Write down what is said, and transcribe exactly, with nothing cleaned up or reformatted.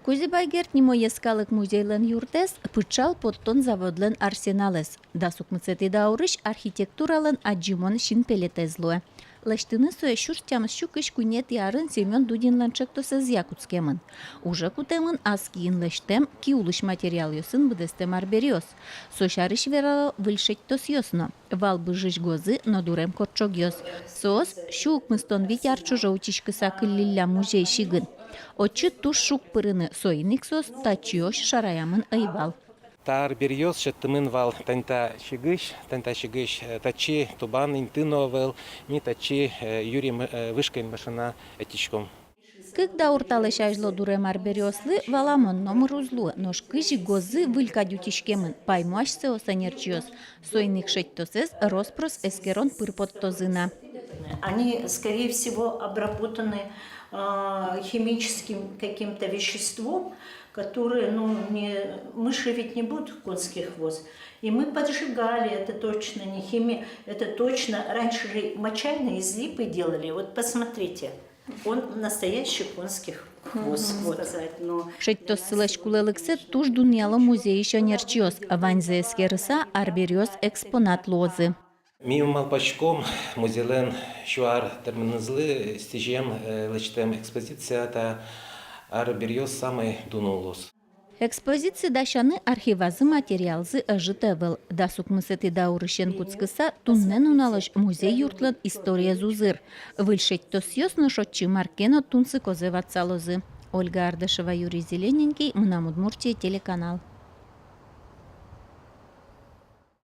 Кузебай Герд нимо йӧскалык музейлэн юртэз пычал поттон заводлэн арсеналэз. Дас укмысэтӥ даурысь архитектуралэн адӟымон синпелетэз луэ. Лэсьтыны сое сюрс тямыссю кызь куинетӥ арын Семён Дудинлэн ӵектосэзъя кутскемын. Уже кутэмын ас киын лэсьтэм, ки улысь материалъёсын быдэстэм арбериос. Со сярысь верало выль шедьтосъёс но. Вал быжысь гозы но дурем кортчогъёс. Соос сю укмыстон вить ар ӵоже утиськыса кыллиллям музей сигын. Отчы туж шуг пырыны, соин ик соос татчыозь шараямын ӧй вал. Та арбериос шедьтэмын вал тани та сигысь, тани та сигысь, э, татчы тубан инты но ӧвӧл, ми татчы, э, юри м-, э, вышкаен машина ӧтиськом. Кык даур талэсь азьло дурем арбериослы валамон номыр уз луы, нош кызьы гозы выль кадь утиськемын, паймо асьсэос ӧнерчиос. Соин ик шедьтосэз рос-прос эскерон пыр поттозы на. Они, скорее всего, обработаны, а, химическим каким-то веществом, которое, ну, не, мыши ведь не будут конский хвост. И мы поджигали, это точно не химия, это точно, раньше же мочальные из липы делали, вот посмотрите. Он настоящий конский хвост, вот сказать, но... Шедьтоссылэсь кулэлыксэ туж дунъяло музейысь ӧнерчиос, ваньзэ эскерыса, арбериос экспонат луозы. Ми малпаськом, музейлэн сю ар тырмонэзлы сӥзем, э, лэсьтэм экспозиция та арбериос самой дуно луоз. Экспозици дасяны архивазы материалзы ӧжыт ӧвӧл. Дас укмысэтӥ даурысен кутскыса, туннэ нуналозь музей юртлэн историез узыр. Выль шедьтосъёс нош отчы мар ке но тунсыкозэ ватсалозы. Ольга Ардашева, Юрий Зелененький, «Мынам Удмуртие» телеканал.